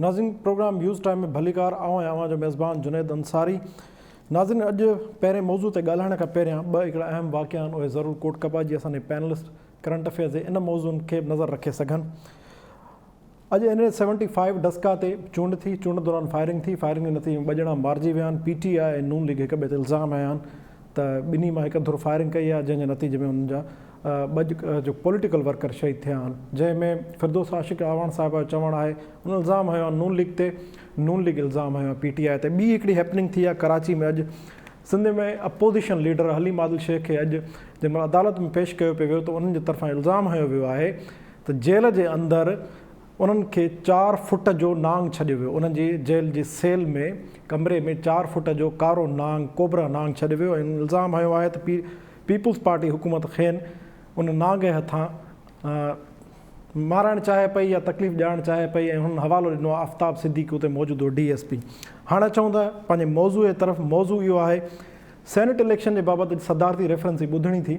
ناظرين programme use time ۾ ڀليڪار آئون آهيان اوهان جو ميزبان جنيد انصاري ناظرين اڄ پهرين موضوع تي ڳالهائڻ کان پهريان ٻه هڪڙا اهم واقعا آهن اهي ضرور ڪوٽ ڪبا جي اسان جي پينلسٽ ڪرنٽ افيئرز جي ان موضوعن کي به نظر رکي سگهن اڄ اين اي سيونٽي فائيو ڊسڪا تي چونڊ ٿي، چونڊ دوران فائرنگ ٿي، فائرنگ جي نتيجي ۾ ٻه ڄڻا مارجي ويا آهن، پي ٽي آء ۽ نون ليگ هڪ ٻئي تي الزام هنيا آهن ته ٻنهي مان هڪ ڌر فائرنگ ڪئي آهي جنهن جي نتيجي ۾ انهن جا ٻه جو پوليٽيڪل ورڪر شهيد ٿيا آهن جنهن ۾ فردوس عاشق اعواڻ صاحب جو چوڻ آهي ان الزام هنيو آهي نون ليگ تي نون ليگ الزام هنيو آهي پي ٽي آء تي ٻي هڪڙي هيپننگ ٿي آهي ڪراچي ۾ اڄ سنڌ ۾ اپوزيشن ليڊر حليم عادل شيخ کي اڄ جنهن مهل عدالت ۾ پيش ڪيو پيو ويو ته انهن جي طرفان الزام هنيو ويو آهي ته جيل جي اندر انهن کي چار فٽ جو نانگ ڇڏيو ويو، انهن جي جيل جي سيل ۾ ڪمري ۾ چار فٽ جو ڪارو نانگ، ڪوبرا نانگ ڇڏيو ويو ۽ انهن الزام هنيو آهي ته پيپلز پارٽي حڪومت کين ان نانگ جي هٿان مارائڻ چاهي پئي يا تڪليف ڏيارڻ چاهي پئي ۽ هنن حوالو ڏنو آهي آفتاب صديقي اتي موجود هو ڊي ايس پي. هاڻ اچون ٿا پنهنجي موضوع جي طرف، موضوع اهو آهي سينيٽ اليڪشن جي بابت اڄ صدارتي ريفرنس جي ٻڌڻي ٿي.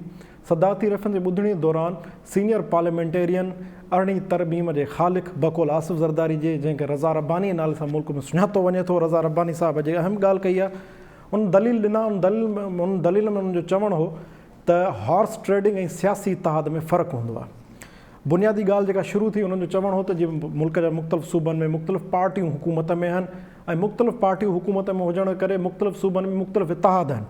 صدارتي ريفرنس جي ٻڌڻي دوران سينيئر پارليامينٽيرين ارڙهين ترميم جي خالق بقول آصف زرداري جي جنهن کي رضا رباني جي نالي سان ملڪ ۾ سڃاتو وڃي ٿو رضا رباني صاحب جي اهم ڳالهه ڪئي آهي ان دليل ڏنا ان دليل ان دليل ۾ انهن جو چوڻ هو ته هارس ٽريڊنگ ۽ سياسي اتحاد ۾ فرق هوندو آهي بنيادي ڳالهه جيڪا شروع ٿي انهن جو چوڻ هو ته جيئن ملڪ جا مختلف صوبن ۾ مختلف پارٽيون حڪومت ۾ آهن ۽ مختلف پارٽيون حڪومت ۾ هجڻ ڪري مختلف صوبن ۾ مختلف اتحاد آهن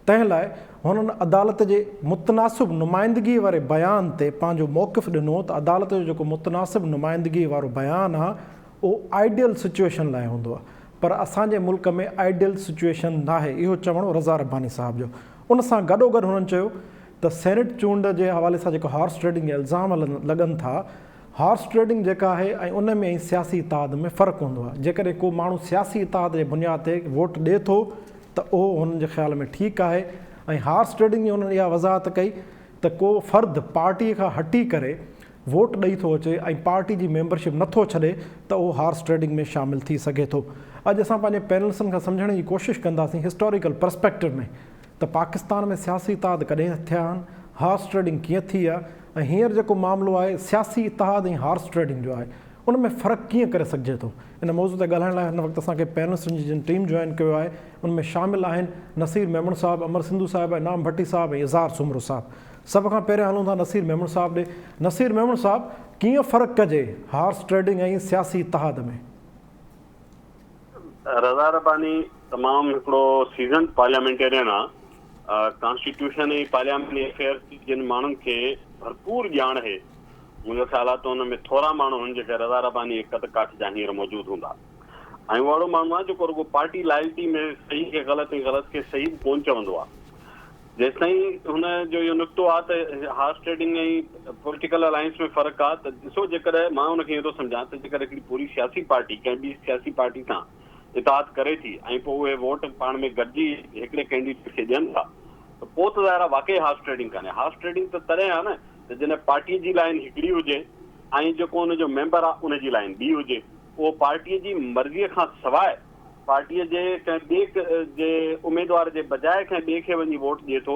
تنهن لاء هنن عدالت جي متناسب نمائندگي واري بيان تي پنهنجو موقف ڏنو ته عدالت جو جيڪو متناسب نمائندگي وارو بيان آهي اهو آئيڊيل سچوئيشن لاء هوندو آهي پر اسان جي ملڪ ۾ آئيڊيل سچوئيشن ناهي اهو چوڻ هو رضا رباني صاحب جو ان سان گڏوگڏ هنن چيو ته سينيٽ چونڊ جي حوالي سان جيڪو هارس ٽريڊنگ جا الزام لڳن ٿا، هارس ٽريڊنگ جيڪا آهي ۽ ان ۾ ۽ سياسي اتحاد ۾ فرق هوندو آهي، جيڪڏهن ڪو ماڻهو سياسي اتحاد جي بنياد تي ووٽ ڏئي ٿو ته اهو هنن جي خيال ۾ ٺيڪ آهي ۽ هارس ٽريڊنگ جي هنن اها وضاحت ڪئي ته ڪو فرد پارٽي کان هٽي ڪري ووٽ ڏئي ٿو اچي ۽ پارٽي جي ميمبرشپ نٿو ڇڏي ته اهو هارس ٽريڊنگ ۾ شامل ٿي سگهي ٿو. اڄ اسان پنهنجي پينلسن کان سمجهڻ جي ڪوشش ڪنداسين هسٽاريڪل پرسپيڪٽو ۾ ته پاڪستان ۾ سياسي اتحاد ڪڏهن ٿيا آهن، هارس ٽريڊنگ ڪيئن ٿي آهي ۽ هينئر جيڪو معاملو آهي سياسي اتحاد ۽ هارس ٽريڊنگ جو آهي ان ۾ فرق ڪيئن ڪري سگهجي ٿو؟ ان موضوع تي ڳالهائڻ لاء هن وقت اسان کي پينلسٽن جي جن ٽيم جوائن ڪيو آهي ان ۾ شامل آهن نصير ميمڻ صاحب، امر سنڌو صاحب، انعام ڀٽي صاحب ۽ اظهار سومرو صاحب. سڀ کان پهريان هلون ٿا نصير ميمڻ صاحب ڏي. نصير ميمڻ صاحب ڪيئن فرق ڪجي هارس ٽريڊنگ ۽ سياسي اتحاد ۾؟ رضا رباني تمام هڪڙو سيزنڊ پارليامينٽيرين آ. ڪانسٽيٽيوشن ۽ پارلياماني افيئرس جي جن ماڻهن کي ڀرپور ڄاڻ اهي منهنجو خيال آ ته ان ۾ ٿورا ماڻهو هن جيڪي رضا رباني جي قد ڪاٺ جا هينئر موجود هوندا ۽ اهو اهڙو ماڻهو آ جيڪو رڳو پارٽي لائلٽي ۾ صحيح کي غلط ۽ غلط کي صحيح به ڪونه چوندو آ. جيستائين هن جو اهو نقطو آ ته هارس ٽريڊنگ ۽ پوليٽيڪل الائنس ۾ فرق آ ته ڏسو جيڪڏهن مان ان کي ائين ٿو سمجهان ته جيڪڏهن هڪڙي پوري سياسي پارٽي ڪنهن ٻي سياسي پارٽي سان اتحاد ڪري ٿي ۽ پوء اهي ووٽ پاڻ ۾ گڏجي هڪڙي ڪينڊيڊيٽ کي ڏين ٿا ته پوء ته ظاهر آ واقعي هارس ٽريڊنگ ڪانهي. هارس ٽريڊنگ ته تڏهن آ نه ته جڏهن پارٽي جي لائين هڪڙي هجي ۽ جيڪو ان جو ميمبر آ ان جي لائين ٻي هجي اهو پارٽي جي مرضي کان سواء پارٽيء جي ڪنهن ٻئي جي اميدوار جي بجاء ڪنهن ٻئي کي وڃي ووٽ ڏئي ٿو،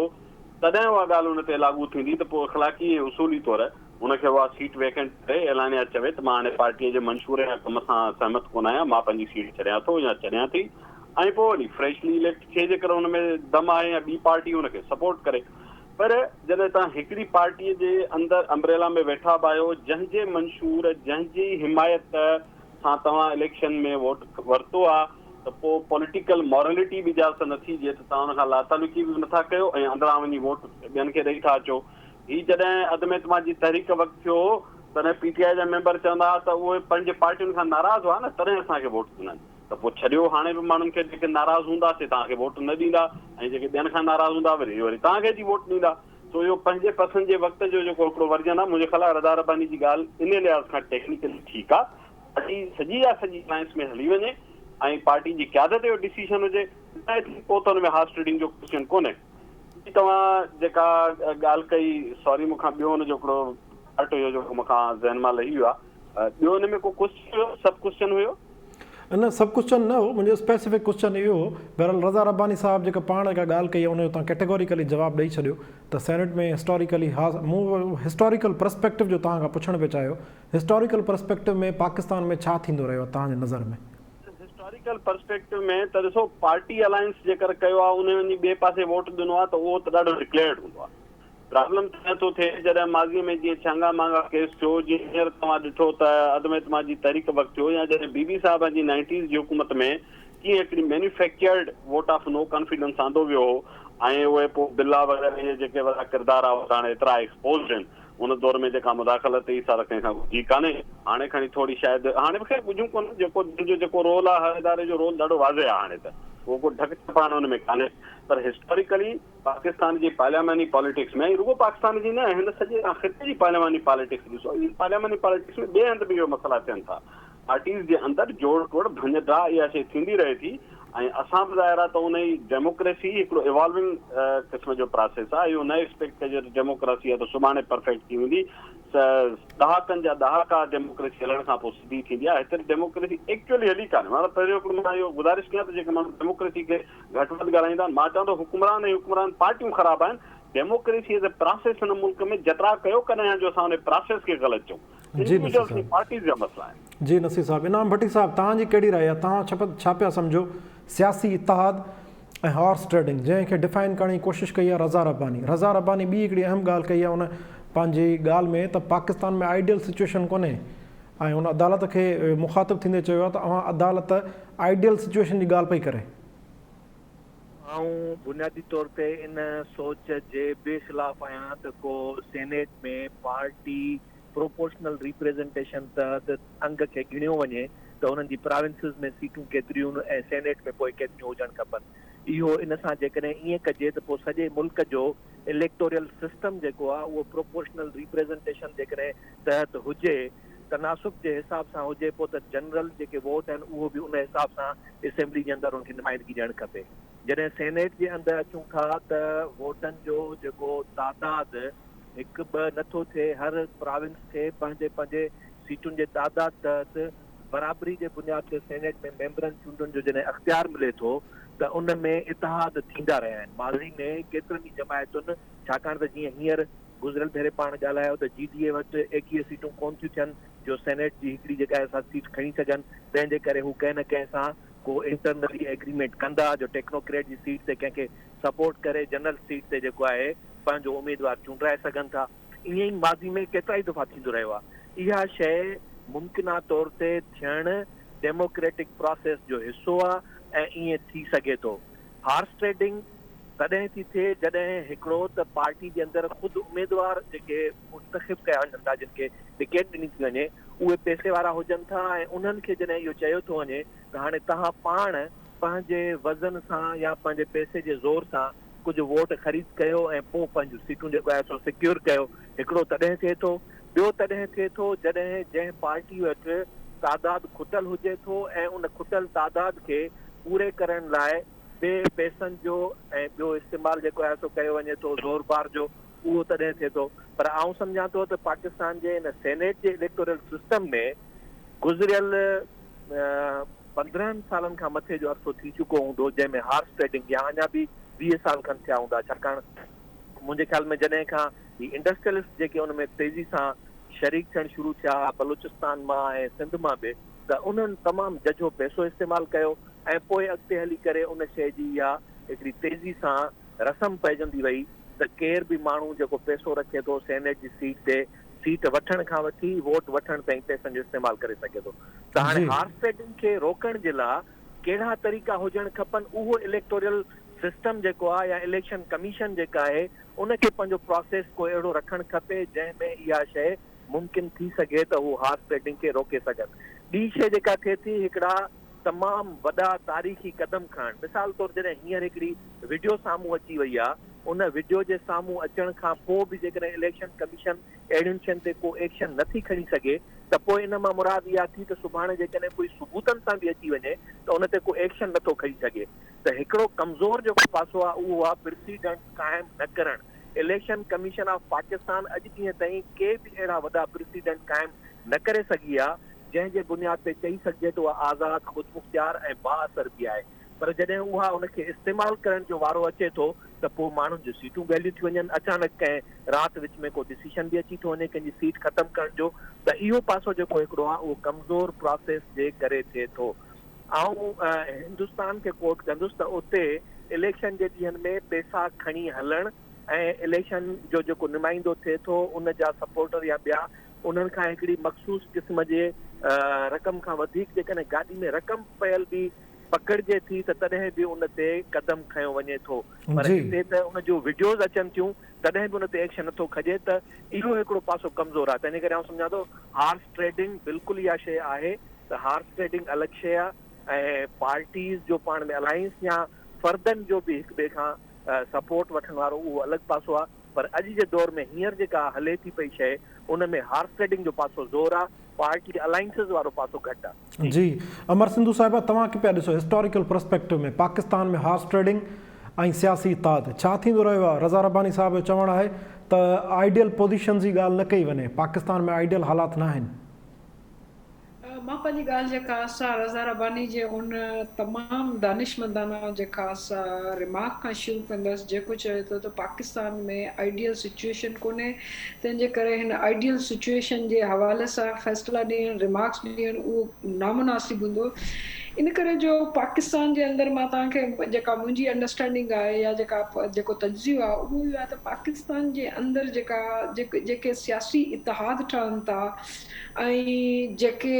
تڏهن اها ڳالهه ان تي لاڳو ٿيندي ته پوء اخلاقي ۽ اصولي طور هن کي اها سيٽ ويڪنٽ ڪري اعلانيه چوي ته مان هاڻي پارٽيء جي منشور يا ڪم سان سهمت ڪونه آهيان، مان پنهنجي سيٽ ڇڏيان ٿو يا ڇڏيان ٿي ۽ پوء وري فريشلي اليڪٽ ٿئي جيڪر ان ۾ دم آهي يا ٻي پارٽي ان کي سپورٽ ڪري. پر جڏهن توهان هڪڙي پارٽيء جي اندر امبريلا ۾ ويٺا به آهيو، جنهن جي منشور، جنهن جي حمايت سان توهان اليڪشن ۾ ووٽ ورتو آ ته پوء پوليٽيڪل مورلٽي به اجازت نٿي ڏئي ته توهان ان کان لاتعلقي به نٿا ڪيو ۽ اندران وڃي ووٽ ٻين کي ڏئي ٿا اچو. هي جڏهن عدم اعتماد جي تحريڪ وقت ٿيو هو تڏهن پي ٽي آء جا ميمبر چوندا ها ته اهي پنهنجي پارٽين کان ناراض هئا نه تڏهن اسان کي ووٽ ڏنن ته پوء ڇڏيو هاڻي به ماڻهن کي جيڪي ناراض هوندا سي توهان کي ووٽ نه ڏيندا ۽ جيڪي ٻين کان ناراض هوندا وري وري توهان کي اچي ووٽ ڏيندا. سو اهو پنهنجي پسند جي وقت جو جيڪو هڪڙو ورجن آهي، منهنجي خيال آهي رضا رباني جي ڳالهه انهي لحاظ کان ٽيڪنيڪلي ٺيڪ آهي. پارٽي سڄي جا سڄي الائنس ۾ هلي وڃي ۽ پارٽي جي قيادت جو ڊسيشن هجي ته I think پوء ته ان ۾ هارس ٽريڊنگ جو ڪوئسچن ڪونهي. ٻي توهان جيڪا ڳالهه ڪئي سوري مون کان ٻيو ان جو هڪڙو پارٽ هيو جيڪو مون کان ذهن مان لهي ويو آهي. ٻيو ان ۾ ڪو ڪوئسچن هيو سب ڪوئسچن هيو؟ نه سب ڪوسچن نه هو منهنجو اسپيسفڪ ڪوسچن اهو هو. بهرحال رضا رباني صاحب جيڪا پاڻ جيڪا ڳالهه ڪئي آهي ان جو توهان ڪيٽيگوريڪلي جواب ڏئي ڇڏيو ته سينيٽ ۾ هسٽاريڪلي ها مون هسٽاريڪل پرسپيڪٽو جو توهان کان پڇڻ پئي چاهيو هسٽاريڪل پرسپيڪٽو ۾ پاڪستان ۾ ڇا ٿيندو رهيو آهي توهان جي نظر ۾؟ هسٽاريڪل پرسپيڪٽو ۾ ته ڏسو پارٽي الائنس جيڪر ڪيو آهي ان وڃي ٻئي پاسي ووٽ ڏنو آهي ته اهو ته ڏاڍو ڊڪليئرڊ هوندو آهي. پرابلم تڏهن ٿو ٿئي جڏهن ماضي ۾ جيئن ڇانگا مانگا ڪيس ٿيو، جيئن هينئر توهان ڏٺو ته عدم اعتماد جي تحريڪ وقت ٿيو يا جڏهن بي بي صاحبه جي نائنٽيز جي حڪومت ۾ ڪيئن هڪڙي manufactured vote of no confidence آندو ويو هو ۽ اهي پوء بلا وغيره اهي جيڪي وڏا ڪردار هئا اهي هاڻي ايترا ايڪسپوزڊ آهن ان دور ۾ جيڪا مداخلت هئي سا ته ڪنهن کان ڳجهي ڪانهي هاڻي کڻي ٿوري شايد هاڻي به خير ڳجهون ڪونهن جيڪو جن جو جيڪو رول آهي هر اداري جو رول ڏاڍو واضح آهي هاڻي ته اهو ڪو ڍڪ ڇپائڻ ان ۾ ڪانهي پر هسٽاريڪلي پاڪستان جي پارلياماني پاليٽڪس ۾ ۽ رڳو پاڪستان جي نه هن سڄي خطي جي پارلياماني پاليٽڪس ڏسو ان پارلياماني پاليٽڪس ۾ ٻئي هنڌ به اهي مسئلا ٿين ٿا پارٽيز جي اندر جوڙ ٽوڙ ڀڃ ڊاهه اها شيء ٿيندي رهي ٿي ۽ اسان به ظاهر آهي ته ان ئي ڊيموڪريسي هڪڙو ايوالونگ قسم جو پراسيس آهي اهو نه ايڪسپيڪٽ ڪجي ته ڊيموڪراسي آهي ته سڀاڻي پرفيڪٽ ٿي ويندي ڏهاڪن جا ڏهاڪا ڊيموڪريسي هلڻ کان پوء سڌي ٿيندي آهي هتي ڊيموڪريسي ايڪچوئلي هلي ڪانه معنيٰ پهريون هڪڙو مان اهو گذارش ڪيان ته جيڪي ماڻهو ڊيموڪريسي کي گهٽ وڌ ڳالهائيندا آهن، مان چوان ٿو حڪمران ۽ حڪمران پارٽيون خراب آهن، ڊيموڪريسي ايز اي پراسيس هن ملڪ ۾ جٽراء ڪيو ڪڏهن آهي جو اسان ان پراسيس کي غلط چئون، جي نصير انڊيويجوئلز ۽ صاحب. پارٽيز جا مسئلا آهن. جي نصير صاحب. انعام ڀٽي صاحب توهان جي ڪهڙي راء آهي توهان ڇا پيا سمجهو سياسي اتحاد ۽ هارس ٽريڊنگ جنهن کي ڊفائن ڪرڻ جي ڪوشش ڪئي آهي رضا رباني رضا رباني ٻي هڪڙي اهم ڳالهه ڪئي آهي ان پنهنجي ڳالهه ۾ ته پاڪستان ۾ آئيڊيل سچوئيشن ڪونهي ۽ هن عدالت کي مخاطب ٿيندي چيو آهي ته اوهان عدالت آئيڊيل سچوئيشن جي ڳالهه پئي ڪري. آئون بنيادي طور تي ان سوچ جي به خلاف آهيان ته ڪو سينيٽ ۾ پارٽي پروپورشنل ريپريزنٽيشن تحت انگ کي ڳڻيو وڃي ته انهن جي پراونسز ۾ سيٽون ڪيتريون ۽ سينيٽ ۾ پوء ڪيتريون هجڻ کپن. اهو ان سان جيڪڏهن ائين ڪجي ته پوء سڄي ملڪ جو اليڪٽوريل سسٽم جيڪو آهي اهو پروپورشنل ريپريزنٽيشن جيڪڏهن تحت هجي، تناسب جي حساب سان هجي پوء ته جنرل جيڪي ووٽ آهن اهو به ان حساب سان اسيمبلي جي اندر ان کي نمائندگي ڏيڻ کپي. جڏهن سينيٽ جي اندر اچون ٿا ته ووٽن جو جيڪو تعداد هڪ ٻه نه ٿو ٿئي هر پراونس کي پنهنجي پنهنجي سيٽن جي تعداد تحت برابري جي بنياد تي سينيٽ ۾ ميمبرن چونڊڻ جو جڏهن اختيار ملي ٿو ته ان ۾ اتحاد ٿيندا رهيا آهن ماضي ۾ ڪيترن ئي جماعتن ڇاڪاڻ ته جيئن هينئر گذريل ڀيري پاڻ ڳالهايو ته جي ڊي اي وٽ 21 سيٽون ڪونه ٿيون ٿين جو سينيٽ جي هڪڙي جيڪا آهي سا سيٽ کڻي سگهن تنهن جي ڪري هو ڪنهن نه ڪنهن سان ڪو انٽرنلي ايگريمينٽ ڪندا جو ٽيڪنوڪريٽ جي سيٽ تي ڪنهن کي سپورٽ ڪري جنرل سيٽ تي جيڪو آهي پنهنجو اميدوار چونڊرائي سگهن ٿا ائين ئي ماضي ۾ ڪيترائي دفعا ٿيندو رهيو آهي اها شيء ممڪنه طور تي ٿيڻ ڊيموڪريٽڪ پراسيس جو حصو آهي ۽ ائين ٿي سگهي ٿو هارس ٽريڊنگ تڏهن ٿي ٿئي جڏهن هڪڙو ته پارٽي جي اندر خود اميدوار جيڪي منتخب ڪيا وڃن ٿا جن کي ٽڪيٽ ڏني ٿي وڃي اهي پئسي وارا هجن ٿا ۽ انهن کي جڏهن اهو چيو ٿو وڃي ته هاڻي توهان پاڻ پنهنجي وزن سان يا پنهنجي پئسي جي زور سان ڪجهه ووٽ خريد ڪيو ۽ پوء پنهنجون سيٽون جيڪو آهي سو سيڪيور ڪيو هڪڙو تڏهن ٿئي ٿو ٻيو تڏهن ٿئي ٿو جڏهن جنهن پارٽي وٽ تعداد کٽل هجي ٿو ۽ ان کٽل تعداد کي پوري ڪرڻ لاء به پئسن جو ۽ ٻيو استعمال جيڪو آهي سو ڪيو وڃي ٿو زور بار جو اهو تڏهن ٿئي ٿو پر آئون سمجهان ٿو ته پاڪستان جي ان سينيٽ جي اليڪٽورل سسٽم ۾ گذريل 15 سالن کان مٿي جو عرصو ٿي چڪو هوندو جنهن ۾ هارس ٽريڊنگ يا اڃا به 20 سال کن ٿيا هوندا ڇاڪاڻ منهنجي خيال ۾ جڏهن کان هي انڊسٽريلسٽ جيڪي ان ۾ تيزي سان شريڪ ٿيڻ شروع ٿيا بلوچستان مان ۽ سنڌ مان به ته انهن تمام ججهو پئسو استعمال ڪيو ۽ پوء اڳتي هلي ڪري ان شيء جي اها هڪڙي تيزي سان رسم پئجندي وئي ته ڪير به ماڻهو جيڪو پئسو رکي ٿو سينيٽ جي سيٽ تي سيٽ وٺڻ کان وٺي ووٽ وٺڻ تائين پئسن جو استعمال ڪري سگهي ٿو ته هاڻي هارس ٽريڊنگ کي روڪڻ جي لا ڪهڙا طريقا هجڻ کپن اهو اليڪٽوريل سسٽم جيڪو آهي يا اليڪشن ڪميشن جيڪا آهي ان کي پنهنجو پراسيس ڪو اهڙو رکڻ کپي جنهن ۾ اها شيء ممڪن ٿي سگهي ته هو هارس ٽريڊنگ کي روڪي سگهن ٻي شيء جيڪا ٿئي ٿي هڪڙا تمام وڏا تاريخي قدم کڻڻ مثال طور جڏهن هينئر هڪڙي وڊيو سامهون اچي وئي آ ان وڊيو جي سامهون اچڻ کان پوء به جيڪڏهن اليڪشن ڪميشن اهڙين شين تي ڪو ايڪشن نه ٿي کڻي سگهي ته پوء ان مان مراد اها ٿي ته سڀاڻي جيڪڏهن ڪوئي ثبوتن سان به اچي وڃي ته ان تي ڪو ايڪشن نه ٿو کڻي سگهي ته هڪڙو ڪمزور جيڪو پاسو آ اهو آ پرسيڊنٽس قائم نه ڪرڻ اليڪشن ڪميشن آف پاڪستان اڄ ڏينهن تائين ڪي به اهڙا وڏا پرسيڊنٽ قائم نه ڪري سگهي آ. جنهن جي بنياد تي چئي سگهجي ته اها آزاد، خودمختيار ۽ بااثر به آهي پر جڏهن اها ان کي استعمال ڪرڻ جو وارو اچي ٿو ته پوء ماڻهن جون سيٽون ڳهليون ٿي وڃن، اچانڪ ڪنهن رات وچ ۾ ڪو ڊسيشن به اچي ٿو وڃي ڪنهن جي سيٽ ختم ڪرڻ جو ته اهو پاسو جيڪو هڪڙو آهي اهو ڪمزور پراسيس جي ڪري ٿئي ٿو. آئون هندستان کي ڪوٽ ڪندس ته اتي اليڪشن جي ڏينهن ۾ پيسا کڻي هلڻ ۽ اليڪشن جو جيڪو نمائندو ٿئي ٿو ان جا سپورٽر يا ٻيا انهن کان هڪڙي مخصوص قسم جي رقم کان وڌيڪ جيڪڏهن گاڏي ۾ رقم پيل به پڪڙجي ٿي ته تڏهن به ان تي قدم کنيو وڃي ٿو پر هتي ته ان جون وڊيوز اچن ٿيون تڏهن به ان تي ايڪشن نٿو کڄي ته اهو هڪڙو پاسو ڪمزور آهي تنهنجي ڪري آئون سمجهان ٿو هارس ٽريڊنگ بلڪل اها شيء آهي ته هارس ٽريڊنگ الڳ شيء آهي ۽ پارٽيز جو پاڻ ۾ الائنس يا فردن جو به هڪ ٻئي کان سپورٽ وٺڻ وارو اهو الڳ پاسو آهي پر اڄ جي دور ۾ هينئر جيڪا هلي ٿي پئي شيء ان ۾ هارس ٽريڊنگ جو پاسو زور آ، پارٽي الائنسز وارو پاسو گهٽ آ. جي امر سنڌو صاحبه توهان ڪي پيا ڏسو historical perspective ۾ Pakistan ۾ horse trading ۽ سياسي اتحاد ڇا ٿيندو رهيو آ رضا رباني صاحب جو چوڻ آهي ته آئيڊيل پوزيشنز جي ڳالهه نه ڪئي وڃي پاڪستان ۾ آئيڊيل حالات ناهن. مان پنهنجي ڳالهه جيڪا سا رضا رباني جي ان تمام دانشمندانه جيڪا سا ريمارڪ کان شروع ڪندس جيڪو چوي ٿو ته پاڪستان ۾ آئيڊيل سچوئيشن ڪونهي تنهن جي ڪري هن آئيڊيل سچوئيشن جي حوالي سان فيصلا ڏيڻ ريمارڪس ڏيڻ اهو نامناسب هوندو ان ڪري جو پاڪستان جي اندر مان توهان کي جيڪا منهنجي انڊرسٽينڊنگ آهي يا جيڪا جيڪو تجزيو آهي اهو اهو آهي ته پاڪستان جي اندر جيڪا جيڪي سياسي اتحاد ٺهن ٿا ۽ جيڪي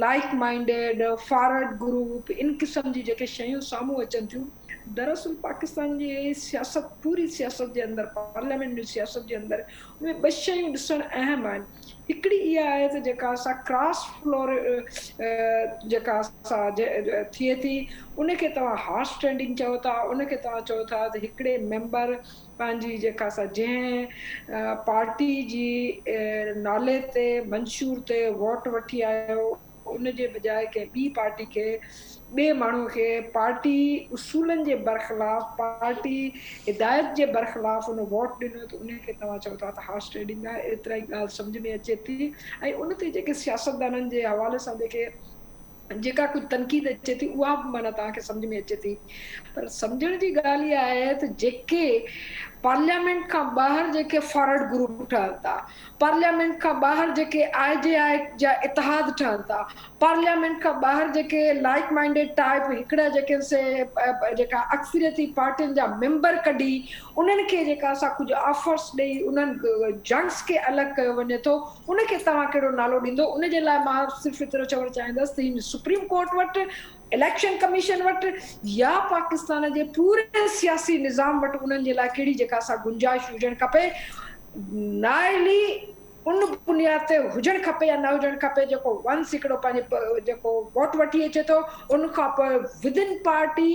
لائيڪ مائنڊيڊ فارورڊ گروپ ان قسم جي جيڪي شيون سامهون اچن ٿيون دراصل پاڪستان جي سياست پوري سياست جي اندر پارليامينٽ جي سياست جي اندر ان ۾ ٻه شيون ڏسڻ اهم آهن هڪڙي اها آهي ته جيڪا سا ڪراس فلور جيڪا سا ٿئي ٿي ان کي توهان هارس ٽريڊنگ چئو ٿا ان کي توهان چئو ٿا ته هڪڙي ميمبر پنهنجي جيڪا سا جنهن پارٽي جي نالي تي منشور تي ووٽ وٺي آيو ان جي بجاء ڪنهن ٻي پارٽي کي ٻئي ماڻهو کي پارٽي اصولن جي برخلاف پارٽي هدايت جي برخلاف ان ووٽ ڏنو ته ان کي توهان چئو ٿا ته هارس ٽريڊنگ آهي ايترا ئي ڳالهه سمجهه ۾ اچي ٿي ۽ ان تي جيڪي سياستدانن جي حوالي سان جيڪي جيڪا ڪجهه تنقيد اچي ٿي اها به معنيٰ توهان کي سمجهه ۾ اچي ٿي پر سمجهڻ جي ڳالهه اها آهي ته جيڪي پارليامينٽ کان ٻاهر جيڪي فارورڊ گروپ ٺهن ٿا، پارليامينٽ کان ٻاهر جيڪي آء جي آء جا اتحاد ٺهن ٿا، پارليامينٽ کان ٻاهر جيڪي لائيڪ مائنڊيڊ ٽائيپ هڪڙا جيڪي سي جيڪا اڪثريتي پارٽين جا ميمبر ڪڍي انهن کي جيڪا سا ڪجهه آفرس ڏئي انهن جنگس کي الڳ ڪيو وڃي ٿو ان کي توهان ڪهڙو نالو ڏيندو؟ ان جي لاء مان صرف ايترو چوڻ چاهيندس ته هن سپريم ڪورٽ وٽ، اليڪشن ڪميشن وٽ يا پاڪستان جي پوري سياسي نظام وٽ انهن جي لاء ڪهڙي جيڪا سا گنجائش هجڻ کپي، نااهلي ان بنياد تي هجڻ کپي يا نه هجڻ کپي جيڪو ونس هڪڙو پنهنجي جيڪو ووٽ وٺي اچي ٿو ان کان پوء within party,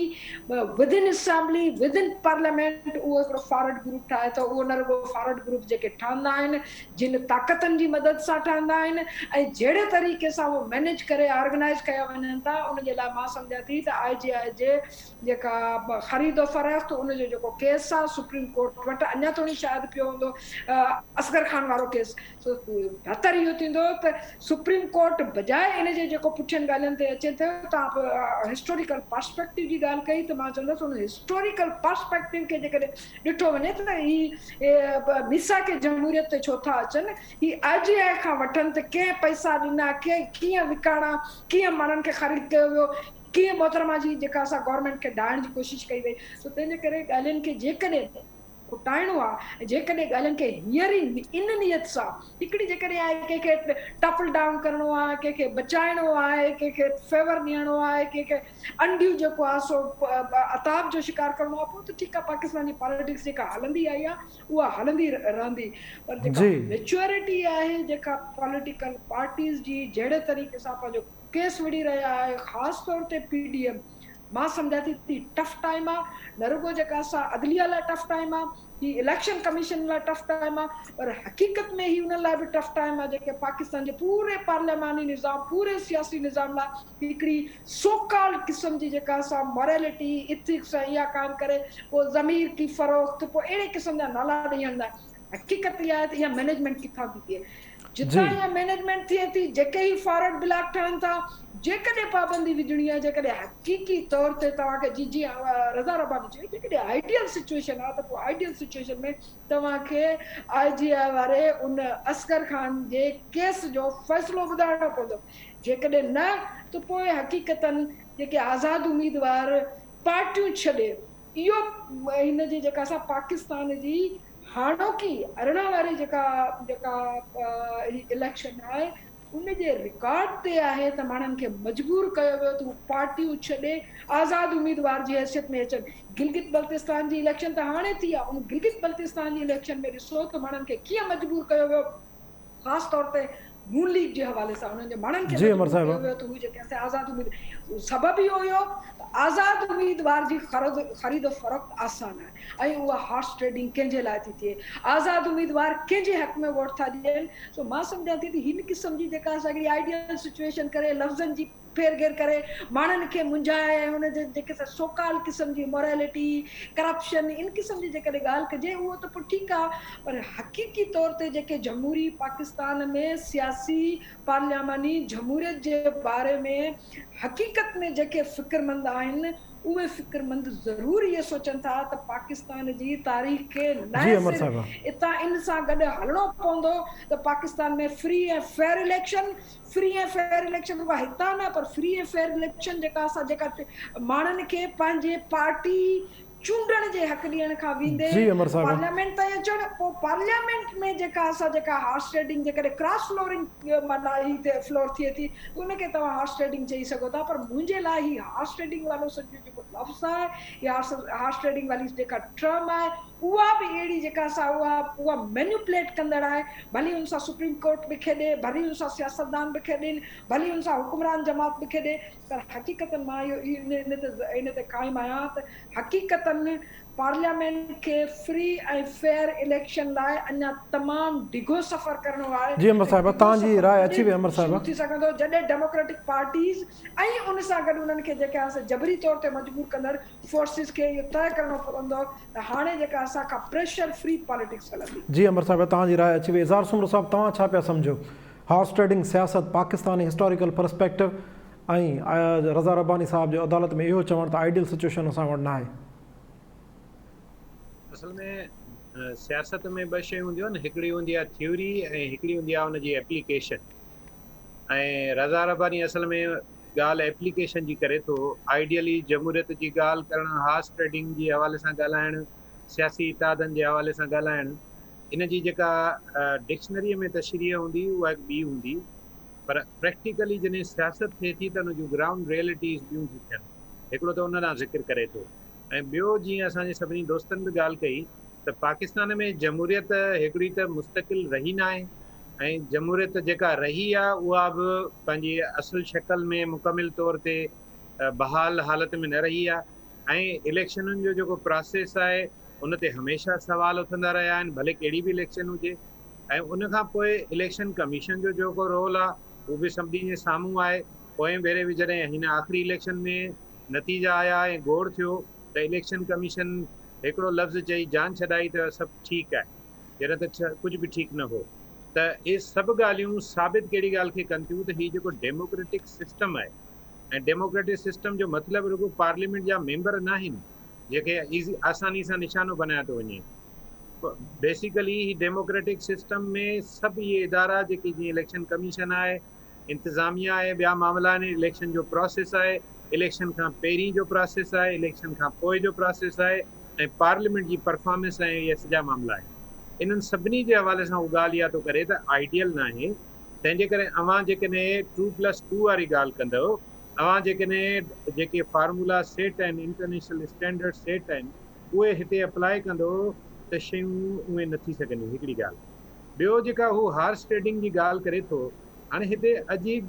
within assembly, within parliament اهو هڪڙو فارورڊ گروپ ٺاهي ٿو اهو نه رڳو فارورڊ گروپ جيڪي ٺهندا آهن جن طاقتن جي مدد سان ٺهندا آهن ۽ جهڙي طريقي سان اهي مئنيج ڪري آرگنائيز ڪيا وڃن ٿا ان جي لاء مان سمجهان ٿي ته آء جي آء جي جيڪا خريد و فروخت ان جو جيڪو ڪيس آهي سپريم ڪورٽ وٽ اڃا توڻي شايد پيو هوندو اصغر خان وارو ڪيس سو بهتر اهو ٿيندو ته سپريم ڪورٽ بجاء ان جي جيڪو پٺين ڳالهين تي اچي ٿو توهان هسٽوريڪل پرسپيڪٽو جي ڳالهه ڪئي ته مان چوندس ان هسٽوريڪل پرسپيڪٽو کي جيڪڏهن ڏٺو وڃي ته هي ميثاق جمهوريت تي ڇو ٿا اچن، هي آء جي آء کان وٺن ته ڪنهن پئسا ڏنا، ڪنهن ڪيئن وڪاڻا، ڪيئن ماڻهن کي خريد ڪيو ويو، ڪيئن محترمه جي جيڪا سا گورنمينٽ کي ڊاهڻ جي ڪوشش ڪئي وئي، سو تنهن جي ڪري ڳالهين کي جيڪڏهن کٽائڻو آ ۽ جيڪڏهن ڳالهين کي هينئر ئي ان نيت سان هڪڙي جيڪڏهن آهي ڪنهن کي ٽاپل ڊائون ڪرڻو آ، ڪنهن کي بچائڻو آهي، ڪنهن کي فيور ڏيڻو آهي، ڪنهن کي انڊيو جيڪو آ سو عتاب جو شڪار ڪرڻو آ پوء ته ٺيڪ آ پاڪستان جي پاليٽڪس جيڪا هلندي آئي آ اها هلندي رهندي پر جيڪا ميچوئرٽي آهي جيڪا پاليٽيڪل پارٽيز جي جهڙي طريقي سان پنهنجو ڪيس وڙهي رهيا آهي خاص طور تي پي ڊي ايم مان سمجهان ٿي ته هي ٽف ٽائيم آ نه رڳو جيڪا سا عدليه لاء ٽف ٽائيم آ هي اليڪشن ڪميشن لاء ٽف ٽائيم آ پر حقيقت ۾ هي انهن لاء به ٽف ٽائيم آ جيڪي پاڪستان جي پوري پارلياماني نظام پوري سياسي نظام لاء هڪڙي سو ڪالڊ قسم جي جيڪا سا موريلٽي، ايٿڪس ۽ اها قائم ڪري پوء ضمير ڪي فروخت پوء اهڙي قسم جا نالا ڏئي هڻندا آهن. حقيقت اها آهي ته اها مئنيجمينٽ ڪٿان ٿي ٿئي. جتان اها مينيجمينٽ ٿئي ٿي، جيڪي هي فارورڊ بلاڪ ٺهن ٿا، جيڪڏهن پابندي وجهڻي آهي، جيڪڏهن حقيقي طور تي توهان کي جي جيئن رضا رباني چيو جيڪڏهن آئيڊيل سچوئيشن آهي ته پوء آئيڊيل سچوئيشن ۾ توهان کي آء جي آء واري ان اصغر خان جي ڪيس جو فيصلو ٻڌائڻو پوندو، جيڪڏهن نه ته پوء حقيقتن جيڪي آزاد اميدوار پارٽيون ڇڏي اهو هن جي جيڪا سا پاڪستان جي هاڻوڪي 18 واري جيڪا جيڪا هي اليڪشن آهي ان جي رڪارڊ تي آهي ته ماڻهن کي مجبور ڪيو ويو ته هو پارٽيون ڇڏي آزاد اميدوار جي حيثيت ۾ اچن. گلگت بلتستان جي اليڪشن ته هاڻي ٿي آهي ان گلگت بلتستان جي اليڪشن ۾ ڏسو ته ماڻهن کي ڪيئن مجبور ڪيو ويو خاص طور تي نون ليگ جي حوالي سان انهن جي ماڻهن کي جي امر مجبور ڪيو صاحبه. ويو ته هو جيڪي آهن سي آزاد اميد سبب اهو هيو ته آزاد اميدوار جي خريد و فروخت آسان آهي ۽ اها هارس ٽريڊنگ ڪنهن جي لاء ٿي ٿئي آزاد اميدوار ڪنهن جي حق ۾ ووٽ ٿا ڏين سو مان سمجهان ٿي ته هن قسم جي جيڪا اسان هڪڙي آئيڊيل سچوئيشن ڪري لفظن جي ڦير گهير ڪري ماڻهن کي منجهائي ۽ ان جي جيڪي سا سوڪال قسم جي موريلٽي، ڪرپشن ان قسم جي جيڪڏهن ڳالهه ڪجي اهو ته پوء ٺيڪ آ پر حقيقي طور تي جيڪي جمهوري پاڪستان ۾ سياسي پارلياماني جمهوريت جي باري ۾ حقيقت ۾ جيڪي فڪرمند آهن اهي فڪرمند ضرور اهي سوچن ٿا ته پاڪستان جي تاريخ کي جي نئين امر سر صاحبه. اتان ان سان گڏ هلڻو پوندو ته Pakistan ۾ free ۽ fair election free ۽ fair election رڳو هتان نه پر فري ۽ فيئر اليڪشن جيڪا اسان جيڪا ماڻهن کي پنهنجي پارٽي چونڊڻ جي حق ڏيڻ کان ويندي جي امر صاحبه. پارليامينٽ تائين اچڻ پوء پارليامينٽ ۾ جيڪا اسان جيڪا هارس ٽريڊنگ جيڪڏهن ڪراس فلورنگ معنيٰ هي فلور ٿئي ٿي ته ان کي توهان هارس ٽريڊنگ چئي سگهو ٿا پر منهنجي لاء هي هارس ٽريڊنگ وارو سڄو جيڪو لفظ آهي يا هارس ٽريڊنگ واري جيڪا ٽرم آهي اها به اهڙي جيڪا سا اها اها مينيوپليٽ ڪندڙ آهي، ڀلي ان سان سپريم ڪورٽ به کيڏي، ڀلي ان سان سياستدان به کيڏين، ڀلي ان سان حڪمران جماعت به کيڏي پر حقيقتن مان اهو ان تي ان تي قائم آهيان ته حقيقتن پارليامينٽ کي فري ۽ فيئر اليڪشن لاء اڃا تمام ڊگهو سفر ڪرڻو آهي جي امر ۽ صاحبه ڊگهو توهان جي سفر راء اچي تڏهن وئي امر شروع صاحبه. ٿي سگهندو جڏهن ڊيموڪريٽڪ پارٽيز ۽ ان سان گڏ انهن کي جيڪي آهن سي جبري طور تي مجبور ڪندڙ فورسز کي اهو طئي ڪرڻو پوندو ته هاڻي جيڪا اسان کان پريشر فري پاليٽڪس هلندي. جي امر صاحب توهان جي راء اچي وئي. اظهار سومرو صاحب توهان ڇا پيا سمجهو هارس ٽريڊنگ سياست پاڪستاني هسٽاريڪل پرسپيڪٽو ۽ رضا رباني صاحب جو عدالت ۾ اهو چوڻ ته آئيڊيل سچوئيشن اسان وٽ ناهي. اصل ۾ سياست ۾ ٻه شيون هونديون آهن هڪڙي هوندي آهي ٿيوري ۽ هڪڙي هوندي آهي ان جي ايپليڪيشن ۽ رضا رباني اصل ۾ ڳالهه ايپليڪيشن جي ڪري ٿو، آئيڊيلي جمهوريت جي ڳالهه ڪرڻ، هارس ٽريڊنگ جي حوالي سان ڳالهائڻ، سياسي اتحادن جي حوالي سان ڳالهائڻ، ان جي جيڪا ڊڪشنريء ۾ تشريح هوندي اها هڪ ٻي هوندي پر پريڪٽيڪلي جڏهن سياست ٿئي ٿي ته ان جون گرائونڊ ريئلٽيز ٻيون ٿيون ٿين. هڪڙو ته ان ڏانهن ذڪر ڪري ٿو ۽ ٻيو جيئن اسان جي سڀني دوستن به ڳالهه ڪئي ته پاڪستان ۾ جمهوريت هڪڙي ته مستقل رهي ناهي ۽ جمهوريت جيڪا رهي آ اها به پنهنجي اصل شڪل ۾ مڪمل طور تي بحال حالت ۾ نه رهي آ ۽ اليڪشنن جو جيڪو پراسيس آهي ان تي هميشه سوال اٿندا رهيا آهن ڀلي ڪهڙي به اليڪشن هجي ۽ ان کان پوء اليڪشن ڪميشن جو جيڪو رول آ اهو به سڀني جي سامهون آهي پوئين ڀيري به جڏهن هن آخري اليڪشن ۾ نتيجا آيا ۽ گوڙ ٿيو ته اليڪشن ڪميشن هڪڙو لفظ چئي جان ڇڏائي ته سڀ ٺيڪ آهي، جڏهن ته ڪجهه به ٺيڪ نه هو. ته اهي سڀ ڳالهيون ثابت ڪهڙي ڳالهه کي ڪن ٿيون ته هي جيڪو ڊيموڪريٽڪ سسٽم آهي ۽ ڊيموڪريٽڪ سسٽم جو مطلب رڳو پارليامينٽ جا ميمبر ناهن جنهن کي ايزي آساني سان نشانو بنايو ٿو وڃي. بيسيڪلي هي ڊيموڪريٽڪ سسٽم ۾ سڀ اهي ادارا جيڪي جيئن اليڪشن ڪميشن آهي، انتظاميا آهي، ٻيا معاملا آهن، اليڪشن جو پراسيس آهي، اليڪشن کان پهرين جو پراسيس آهي، اليڪشن کان پوء جو پراسيس آهي ۽ پارليامينٽ جي پرفارمنس ۽ اهي سڄا معاملا آهن. انهن سڀني جي حوالي سان هو ڳالهه اها ٿو ڪري ته آئيڊيل ناهي، تنهن جي ڪري اوهان جيڪڏهن ٽو پلس ٽو واري ڳالهه ڪندؤ، اوهان جيڪڏهن جيڪي فارمولا سيٽ آهن، انٽرنيشنل اسٽينڊرڊ سيٽ آهن، اهي هتي اپلاء ڪندؤ ته شيون اونئن نه ٿي سگهنديون، هڪڙي ڳالهه. ٻيو جيڪا هو هارس ٽريڊنگ جي ڳالهه ڪري ٿو، هاڻي هتي عجيب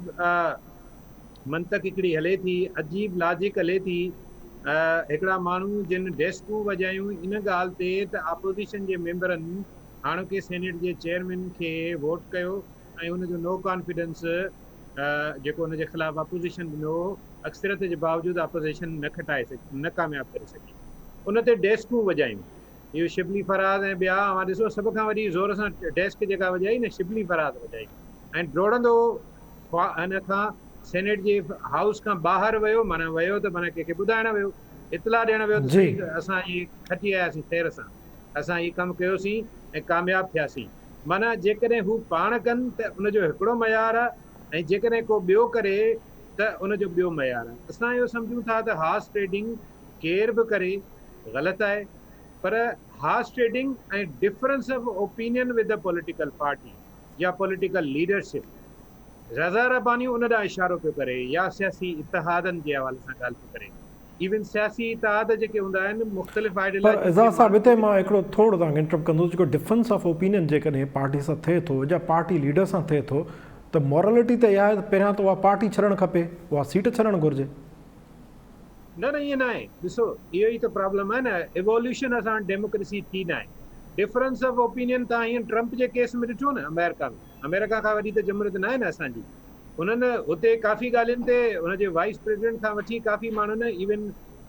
منطق هڪڙي هلي ٿي، عجيب لاجڪ هلي ٿي، هڪڙا ماڻهو جن ڊيسڪون وڄايون ان ڳالهه تي ته آپوزيشن جي ميمبرن هاڻوڪي سينيٽ جي چيئرمين کي ووٽ ڪيو ۽ ان جو نو ڪانفيڊنس جيڪو ان جي خلاف اپوزيشن ڏنو هو اڪثريت جي باوجود اپوزيشن نه کٽائي سگهي نه ڪامياب ڪري سگهي ان تي ڊيسڪون وڄايون. اهو شبلي فراز ۽ ٻيا اوهان ڏسو سڀ کان وڏي زور سان ڊيسڪ جيڪا وڄائي نه شبلي فراز وڄائي. ۽ ڊوڙندو هن کان سينيٽ جي هائوس کان ٻاهر ويو معنيٰ ويو ته معنيٰ ڪنهن کي ٻڌائڻ ويو اطلاع ڏيڻ ويو ته سائين اسان هي کٽي آياسين خير سان اسان هي ڪم ڪيوسين ۽ ڪامياب ٿياسين معنيٰ جيڪڏهن هو پاڻ ڪن ته ان جو هڪڙو معيار آهي ۽ جيڪڏهن ڪو ٻيو ڪري ته ان جو ٻيو معيار آهي. اسان اهو سمجهون ٿا ته هارس ٽريڊنگ ڪير به ڪري غلط آهي پر horse trading ۽ difference of opinion with the political party يا پوليٽيڪل ليڊرشپ رضا رباني ان ڏانهن اشارو پيو ڪري يا سياسي اتحادن جي حوالي سان ڳالهه پيو ڪري ايون سياسي اتحاد جيڪي هوندا آهن مختلف پر آئيڊيالاجي اعزاز جي صاحب ماڻهن هتي جي مان هڪڙو ٿورو توهان کي انٽرپٽ ڪندس جيڪو ڊفرنس آف اوپينين جيڪڏهن پارٽي سان ٿئي ٿو يا پارٽي ليڊر سان ٿئي ٿو ته مورلٽي ته اها آهي ته پهريان ته اها پارٽي ڇڏڻ کپي اها سيٽ ڇڏڻ گهرجي. نه نه ائين ناهي ڏسو اهو ئي ته پرابلم آهي نه ايووليوشن اسان وٽ ڊيموڪريسي ٿي ناهي ڊفرنس آف اوپينين توهان هيئن ٽرمپ جي ڪيس ۾ ڏٺو نه آمريڪا ۾ آمريڪا کان وڏي ته جمهوريت ناهي نه اسان جي انهن اتي ڪافي ڳالهين تي ان جي وائيس پريزيڊنٽ کان وٺي ڪافي ماڻهن ايون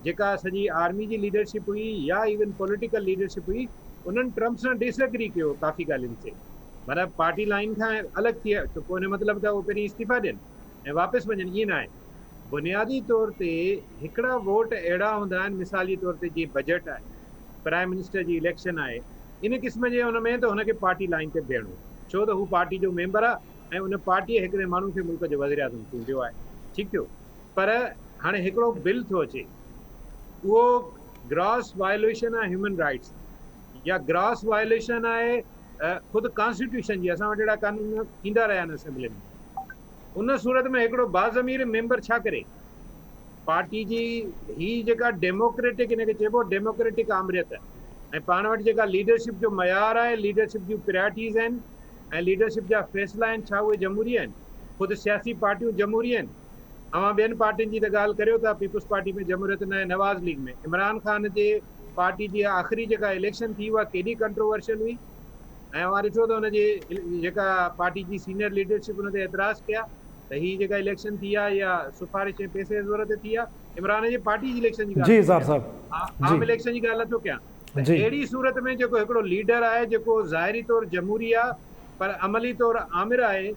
جيڪا سڄي آرمي جي ليڊرشپ هئي يا ايون پوليٽيڪل ليڊرشپ هئي انهن ٽرمپ سان ڊس اگري ڪيو ڪافي ڳالهين تي معنيٰ پارٽي لائين کان الڳ ٿي ته پوء ان جو مطلب ته اهو پهرين استعيفا ڏين ۽ واپس وڃن ائين ناهي بنيادي طور تي هڪڙا ووٽ اهڙا هوندا آهن مثال جي طور تي جيئن بجيٽ آهي پرائم منسٽر جي اليڪشن آهي ان قسم جي ان ۾ ته هن کي پارٽي لائين تي بيهڻو ڇو ته هو پارٽي جو ميمبر آهي ۽ ان پارٽيء هڪڙي ماڻهو کي ملڪ جو وزيراعظم چونڊيو آهي. ٺيڪ ٿيو. پر هاڻي هڪڙو بل ٿو اچي. اهو گراس وائليشن آهي هيومن رائٽس جي يا گراس وائليشن آهي خود ڪانسٽيٽيوشن جي. اسان وٽ اهڙا قانون ايندا رهيا آهن اسيمبلين ۾. ان صورت ۾ هڪڙو باضمير ميمبر ڇا ڪري؟ پارٽي جي هي جيڪا ڊيموڪريٽڪ ان کي چئبو ڊيموڪريٽڪ آمريت ۽ پاڻ وٽ جيڪا ليڊرشپ جو معيار آهي، ليڊرشپ جون پريارٽيز آهن ۽ ليڊرشپ جا فيصلا آهن ڇا اهي جمهوري آهن؟ خود سياسي پارٽيون جمهوري آهن؟ اوهان ٻين پارٽين جي ته ڳالهه ڪريو ٿا پيپلز پارٽي ۾ جمهوريت ناهي نواز ليگ ۾ عمران خان جي پارٽي جي آخري جيڪا اليڪشن ٿي اها ڪيڏي ڪنٽروورشل هئي ۽ اوهان ڏٺو ته ان جي جيڪا پارٽي جي سينئر ليڊرشپ ان تي اعتراض ڪيا ته هي جيڪا اليڪشن ٿي آهي اها سفارش ۽ پئسي جي زور تي ٿي آهي عمران جي پارٽي جي اليڪشن جي ڳالهه جي ٿو اظهار ڪيان صاحب جي عام اليڪشن جي ڳالهه نٿو ڪيان ته جي. اهڙي صورت ۾ جيڪو هڪڙو ليڊر آهي جيڪو ظاهري طور جمهوري آهي پر عملي طور آمر آهي،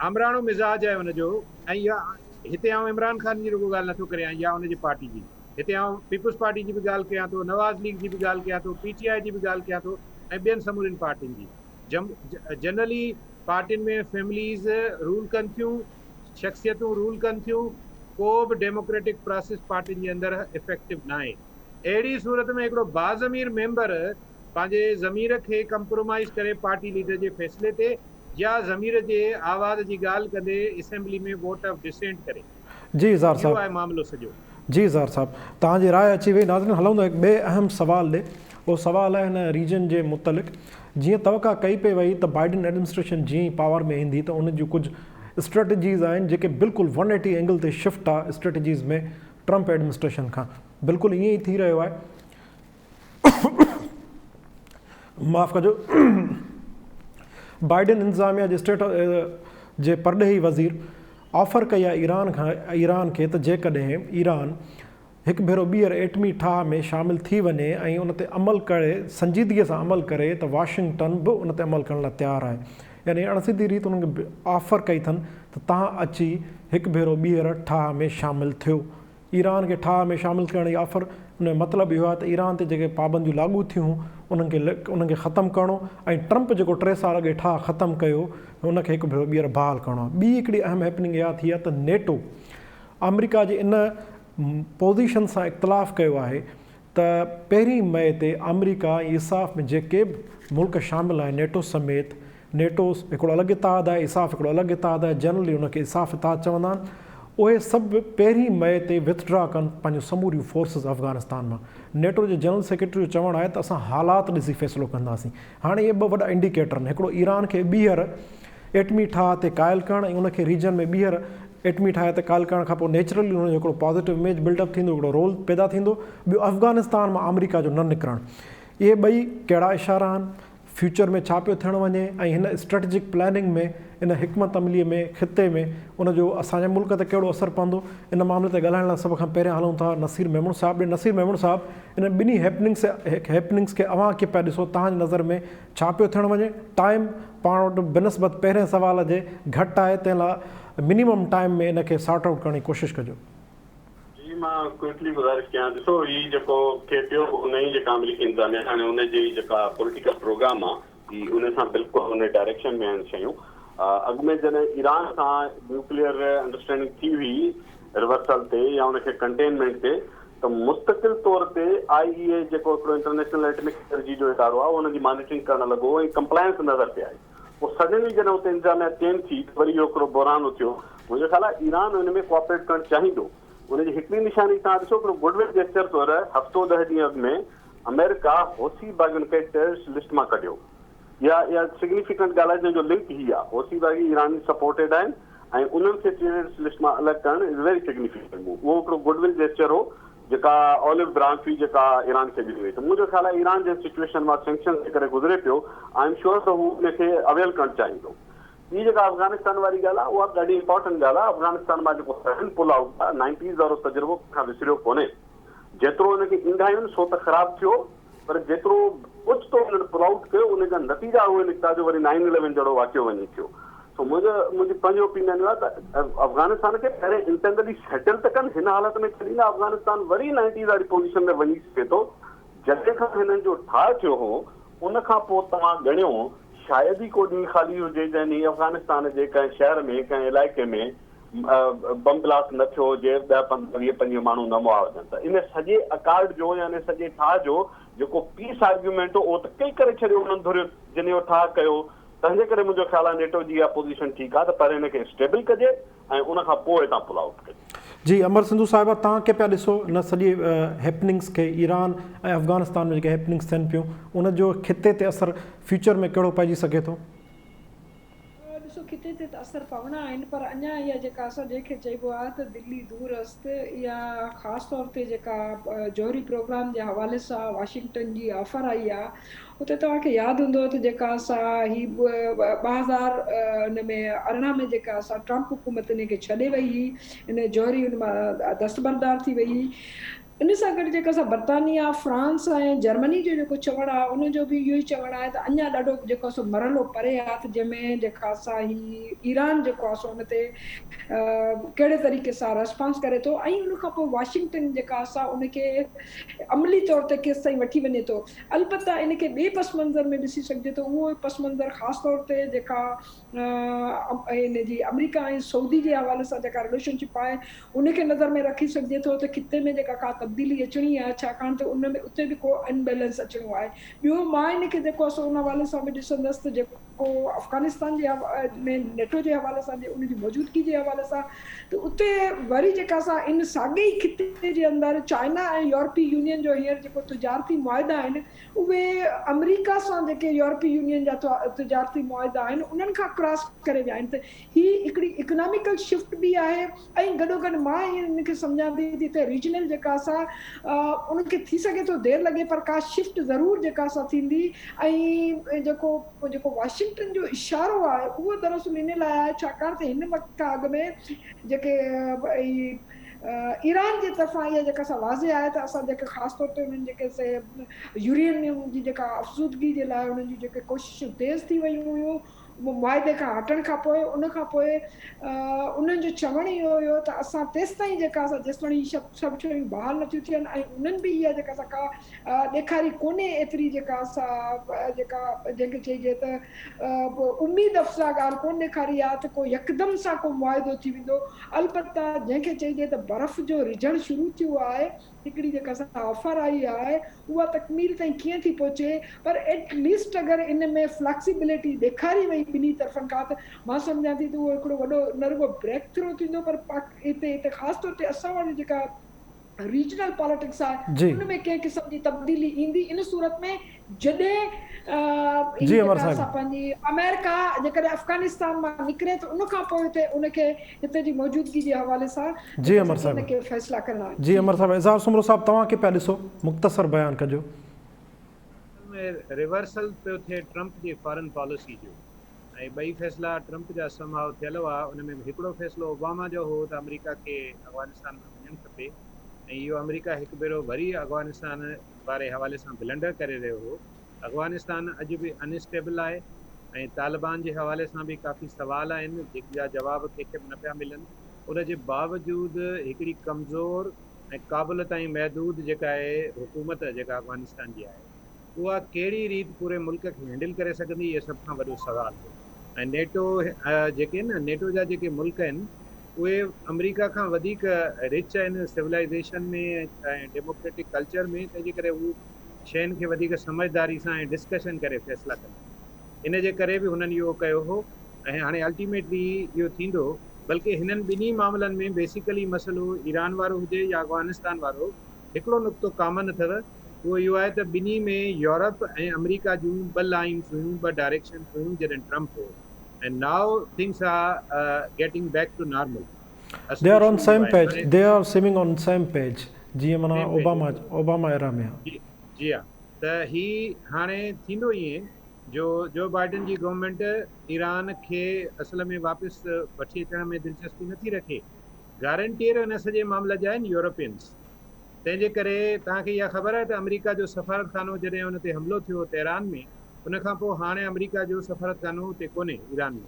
آمراڻو مزاج آهي ان جو ۽ اها هتي آئون عمران خان جي رڳو ڳالهه نٿو ڪريان يا ان جي پارٽي جي هتي آئون پيپلز پارٽي جي به ڳالهه ڪيان ٿو، نواز ليگ جي به ڳالهه ڪيان ٿو، پي ٽي آء جي به ڳالهه ڪيان ٿو ۽ ٻين سمورين پارٽين جي. جنرلي پارٽين ۾ فيمليز رول ڪن ٿيون، شخصيتون رول ڪن ٿيون، ڪو به ڊيموڪريٽڪ پراسيس پارٽين جي اندر افيڪٽو ناهي. اهڙي صورت ۾ هڪڙو باضمير ميمبر پنهنجي ضمير کي ڪمپرومائيز ڪري پارٽي ليڊر جي فيصلي تي يا ضمير جي آواز جي ڳالهه ڪندي اسيمبلي ۾ ووٽ آف ڊسينٽ ڪري. جي اظهار اهو صاحب. آهي معاملو سڄو. جي اظهار صاحب توهان جي راء اچي وئي ناظرين هلون ٿا هڪ ٻئي اهم سوال ڏي اهو سوال آهي هن ريجن جي متعلق جيئن توقع ڪئي پئي وئي ته بائيڊن ايڊمنسٽريشن جيئن ئي پاور ۾ ايندي ته ان جون ڪجهه اسٽريٽجيز آهن جيڪي بلڪل ون ايٽي اينگل تي شفٽ آهي اسٽريٽجيز ۾ ٽرمپ ايڊمنسٽريشن کان بلڪل ائين ئي ٿي رهيو آهي معاف ڪجو بائيڊن انتظاميا جي اسٽيٽ جي پرڏيهي وزير آفر ڪئي آهي ايران کان ايران کي ته جيڪڏهن ايران هڪ ڀيرو ٻيهر ايٽمي ٺاهه ۾ شامل ٿي وڃي ۽ ان تي عمل ڪري سنجيدگي سان عمل ڪري ته واشنگٽن به ان تي عمل ڪرڻ لاء تيار آهي يعني اڻ سڌي ريت انهن کي آفر ڪئي اٿن ته توهان اچي هڪ ڀيرو ٻيهر ٺاهه ۾ شامل ٿيو. ايران کي ٺاهه ۾ شامل ڪرڻ جي آفر ان جو مطلب اهو آهي ته ايران تي جيڪي پابنديون لاڳو ٿيون انهن کي انهن کي ختم ڪرڻو ۽ ٽرمپ جيڪو ٽي سال اڳي ٺاهه ختم ڪيو ان کي هڪ ڀيرو ٻيهر بحال ڪرڻو آهي. ٻي هڪڙي اهم هيپننگ اها ٿي آهي ته نيٽو آمريڪا جي ان پوزيشن سان اختلاف ڪيو آهي ته پهرين مئي تي آمريڪا ۽ ايساف ۾ جيڪي به ملڪ شامل آهن نيٽو سميت، نيٽو هڪڙو الڳ اتحاد آهي ايساف هڪڙو الڳ اتحاد آهي جنرلي ان کي ايساف اتحاد چوندا آهن اهي سڀ پهرين مئي تي وٿڊرا ڪن پنهنجون سموريون فورسز افغانستان مان. نيٽو جي جنرل سيڪريٽري جو چوڻ آهي ته اسان حالات ڏسي فيصلو ڪنداسين. هاڻي اهي ٻه وڏا انڊيڪيٽر آهن هڪڙو ايران کي ٻيهر ايٽمي ٺاهه تي قائل ڪرڻ ۽ ان کي ريجن ۾ ٻيهر ايٽمي ٺاهه تي قائل ڪرڻ کان پوء نيچرلي ان جو هڪڙو پازيٽو اميج بلڊ اپ ٿيندو هڪڙو رول پيدا ٿيندو ٻيو افغانستان مان آمريڪا جو نه نڪرڻ اهي ٻئي ڪهڙا اشارا آهن فيوچر ۾ ڇا پيو ٿيڻ وڃي ۽ هن اسٽريٽجڪ پلاننگ ۾ ان حڪمت عملي ۾ خطي ۾ ان جو اسان جي ملڪ تي ڪهڙو اثر پوندو ان معاملي تي ڳالهائڻ لاء سڀ کان پهريان هلون ٿا نصير ميمڻ صاحب ڏي نصير ميمڻ صاحب انهن ٻنهي هيپننگس هيپننگس کي اوهان ڪيئن پيا ڏسو توهان جي نظر ۾ ڇا پيو ٿيڻ وڃي ٽائيم پاڻ وٽ بنسبت پهرين سوال جي گهٽ آهي تنهن لاء منيمم ٽائيم ۾ ان کي سارٽ آئوٽ ڪرڻ جي ڪوشش ڪجو. جي مان ڪوئڪلي گذارش ڪيان ڏسو هي جيڪو ٿئي پيو انهي جيڪا آمريڪي انتظاميا هاڻي ان جي جيڪا پوليٽيڪل پروگرام آ هي ان سان بلڪل ان ڊائريڪشن ۾ آهن شيون اڳ ۾ جڏهن ايران سان نيوڪليئر انڊرسٽينڊنگ ٿي هئي ريورسل تي يا ان کي ڪنٽينمينٽ تي ته مستقل طور تي آء اي اي جيڪو هڪڙو انٽرنيشنل ايٽمڪ انرجي جو ادارو آ ان جي مانيٽرنگ ڪرڻ لڳو ۽ ڪمپلائنس نظر پئي آئي پوء سڊنلي جڏهن اتي انتظاميا چينج ٿي ته وري اهو هڪڙو بحران اٿيو. منهنجو خيال آهي ايران ان ۾ ڪوآپريٽ ڪرڻ چاهيندو. ان جي هڪڙي نشاني توهان ڏسو هڪڙو گڊ will gesture طور هفتو ڏهه ڏينهن اڳ ۾ آمريڪا حوثي باغين کي ٽيررسٽ لسٽ مان ڪڍيو. اها اها سگنيفيڪنٽ ڳالهه آهي جنهن جو لنڪ هي آهي حوثي باغي ايراني سپورٽيڊ آهن ۽ انهن کي ٽيررسٽ لسٽ مان الڳ ڪرڻ از ويري سگنيفيڪنٽ موو. اهو هڪڙو گڊ will gesture هو. جيڪا اوليو برانچ هئي جيڪا ايران کي ڏني وئي ته منهنجو خيال آهي ايران جنهن سچوئيشن مان سينڪشنز جي ڪري گذري پيو I am sure ته هو ان کي اويل ڪرڻ چاهيندو. ٻي جيڪا افغانستان واري ڳالهه آهي اها به ڏاڍي امپارٽنٽ ڳالهه آهي افغانستان مان جيڪو سڊن پل آئوٽ آهي نائنٽيز وارو تجربو ڪنهن کان وسريو ڪونهي جيترو ان کي اينگهايون سو ته خراب ٿيو پر جيترو اوچتو انهن پل آئوٽ ڪيو ان جا نتيجا اهي نڪتا جو وري نائن اليون جهڙو واقعو وڃي ٿيو. سو منهنجو منهنجي پنهنجو اوپينين اهو آهي ته افغانستان کي پهرين انٽرنلي سيٽل ته ڪن هن حالت ۾ ڇڏيندا افغانستان وري نائنٽيز واري پوزيشن ۾ وڃي سگهي ٿو جڏهن کان هنن جو ٺاهه ٿيو هو ان کان پوء توهان ڳڻيو شايد ئي ڪو ڏينهن خالي هجي جنهن ڏينهن افغانستان جي ڪنهن شهر ۾ ڪنهن علائقي ۾ بم بلاسٽ نه ٿيو هجي، ڏهه پندرهن ويهه پنجويهه ماڻهو نه مئا هجن ته ان سڄي اڪارڊ جو يا ان سڄي ٺاهه جو جيڪو پيس آرگيومينٽ هو اهو ته ڪل ڪري ڇڏيو انهن ڌرين جن اهو ٺاهه ڪيو تنهن جي ڪري منهنجو خيال آهي نيٽو جي اها پوزيشن ٺيڪ آهي ته پهرين هن کي اسٽيبل ڪجي ۽ ان کان پوء هتان پل آئوٽ ڪجي. جي امر سنڌو صاحبه توهان ڪيئن پيا ڏسو ان سڄي هيپننگس کي ايران ۽ افغانستان ۾ جيڪي هيپننگس ٿين پيون ان جو خطي تي اثر فيوچر ۾ ڪهڙو پئجي سگهي ٿو؟ ڏسو خطي تي ته اثر پوڻا آهن پر اڃا اها جيڪا اسان جنهن کي چئبو آهي ته دلي دور است اها خاص طور تي جيڪا جوهري پروگرام جي حوالي سان واشنگٽن جي آفر آئي آهي اتي توهان کي ياد هوندو ته جيڪا اسان هي 2000 ان ۾ 18 ۾ جيڪا اسان ٽرمپ حڪومت ان کي ڇڏي وئي هئي ان جوهري ان مان دستبردار ٿي وئي هئي ان سان گڏ جيڪا سا برطانيا، فرانس ۽ جرمني جو جيڪو چوڻ آهي ان جو به اهو ئي چوڻ آهي ته اڃا ڏاڍو جيڪو آهي سو مرحلو پري آهي ته جنهن ۾ جيڪا سا هي ايران جيڪو آهي سو ان تي ڪهڙي طريقي سان ريسپانس ڪري ٿو ۽ ان کان پوء واشنگٽن جيڪا سا ان کي عملي طور تي ڪيستائين وٺي وڃي ٿو البته ان کي ٻئي پس منظر ۾ ڏسي سگهجي ٿو اهو پس منظر خاص طور تي جيڪا ان جي آمريڪا ۽ سعودي جي حوالي سان جيڪا رليشن شپ آهي ان کي نظر ۾ رکي سگهجي ٿو ته خطي ۾ جيڪا ڪا تبديلي اچڻي آهي ڇاڪاڻ ته ان ۾ اتي به ڪو ان بيلنس اچڻو آهي ٻيو مان ان کي جيڪو آهي سو ان حوالي سان به ڏسندس ته جيڪو افغانستان جي ۾ نيٽو جي حوالي سان جي ان جي موجودگي جي حوالي سان ته اتي وري جيڪا سا ان ساڳئي ئي خطي جي اندر چائنا ۽ يورپي يونين جو هينئر جيڪو تجارتي معاهدا آهن اهي آمريڪا سان جيڪي يورپي يونين جا تجارتي معاهدا آهن انهن کان ڪراس ڪري ويا آهن ته هي هڪڙي اڪناميڪل شفٽ به آهي ۽ گڏوگڏ مان ان کي سمجهان ٿي ته هتي ريجنل جيڪا سا ان کي ٿي سگهي ٿو دير لڳي پر ڪا شفٽ ضرور جيڪا سا ٿيندي ۽ جيڪو جيڪو واشنگٽن جو اشارو آهي اهو دراصل ان لاء آهي ڇاڪاڻ ته هن وقت کان اڳ ۾ جيڪي ايران جي طرفان اها جيڪا سا واضح آهي ته اسان جيڪي خاص طور تي انهن جيڪي سي يورينيم جي جيڪا افزودگي جي لاء انهن جون جيڪي ڪوششون تيز ٿي ويون هيون معاهدي کان هٽڻ کان پوء ان کان پوء انهن جو چوڻ اهو هيو ته اسان تيستائين جيڪا سا جيستوڻي هي سڀ شيون بحال نٿيون ٿين ۽ انهن به اها جيڪا سا ڪا ڏيکاري ڪونهي ايتري جيڪا سا جيڪا جنهن کي چئجي ته اميد افزا ڳالهه ڪونه ڏيکاري آهي ته ڪو يڪدم سان ڪو معاهدو ٿي ويندو البته جنهن کي چئجي ته برف جو رجهڻ شروع ٿيو آهي، هڪڙي جيڪا سا آفر آئي آهي اها تڪميل تائين ڪيئن ٿي پهچي پر ايٽ ليسٽ اگر ان ۾ فليڪسيبلٽي ڏيکاري وئي ٻنهي طرفن کان ته مان سمجهان ٿي ته اهو هڪڙو وڏو نه رڳو بريڪ ٿرو ٿيندو پر پاڪ هتي هتي خاص طور تي اسان واري جيڪا ريجنل پاليٽڪس آهي جي. ان ۾ ڪنهن قسم جي تبديلي ايندي ان صورت ۾ جڏهن هي جي امر جيڪا صاحب. اسان پنهنجي آمريڪا جيڪڏهن افغانستان مان نڪري ته ان کان پوء هتي ان کي هتي جي موجودگي جي حوالي سان جي جيڪا امر سا صاحب. ڪي نه ڪي فيصلا ڪرڻا آهن. جي امر صاحب اظهار سومرو صاحب توهان کي پيا ڏسو مختصر بيان ڪجو. اصل ۾ ۾ ريورسل پيو ٿئي ٽرمپ جي فارن پاليسي جو ۽ ٻئي فيصلا ٽرمپ جا سم هاء ٿيل هئا ان ۾ هڪڙو فيصلو اوباما جو هو ته آمريڪا کي افغانستان مان وڃڻ کپي ۽ اهو آمريڪا هڪ ڀيرو وري افغانستان واري حوالي سان بلنڊر ڪري رهيو هو. افغانستان اڄ به ان اسٽيبل آهي ۽ طالبان جي حوالي سان به ڪافي سوال آهن جن جا جواب ڪنهن کي به نه پيا ملن ان جي باوجود هڪڙي ڪمزور ۽ ڪابل تائين محدود جيڪا آهي حڪومت جيڪا افغانستان جي آهي اها ڪهڙي ريت پوري ملڪ کي هينڊل ڪري سگهندي اهو سڀ کان وڏو سوال هو ۽ نيٽو جيڪي آهن نه نيٽو جا جيڪي ملڪ آهن اهي آمريڪا کان وڌيڪ رچ آهن سولائيزيشن ۾ ۽ ڊيموڪريٽڪ ڪلچر ۾ تنهن جي ڪري هو شين کي وڌيڪ سمجهداري سان ۽ ڊسڪشن ڪري فيصلا ڪندا آهن ان جي ڪري به هنن اهو ڪيو هو ۽ هاڻي الٽيميٽلي اهو ٿيندو بلڪه هنن ٻنهي معاملن ۾ بيسيڪلي مسئلو ايران وارو هجي يا افغانستان وارو هڪڙو نقطو ڪامن اٿو اهو اهو آهي ته ٻنهي ۾ يورپ ۽ آمريڪا جون ٻه لائينز هيون ٻه ڊائريڪشنز هيون جڏهن ٽرمپ هو ۽ now things are getting back to normal they are on same page they are swimming on same page جيئن معنيٰ اوباما اوباما ايرا ۾ جي جي ها ته هي هاڻي ٿيندو ائين جو جو بائيڊن جي گورنمينٽ ايران کي اصل ۾ واپس وٺي اچڻ ۾ دلچسپي نٿي رکي گارنٽيئر ان سڄي معاملي جا آهن يورپينز تنهن جي ڪري توهان کي اها خبر آهي ته آمريڪا جو سفارتخانو جڏهن ان تي حملو ٿيو تهران ۾ ان کان پوء هاڻي آمريڪا جو سفارتخانو اتي ڪونهي ايران ۾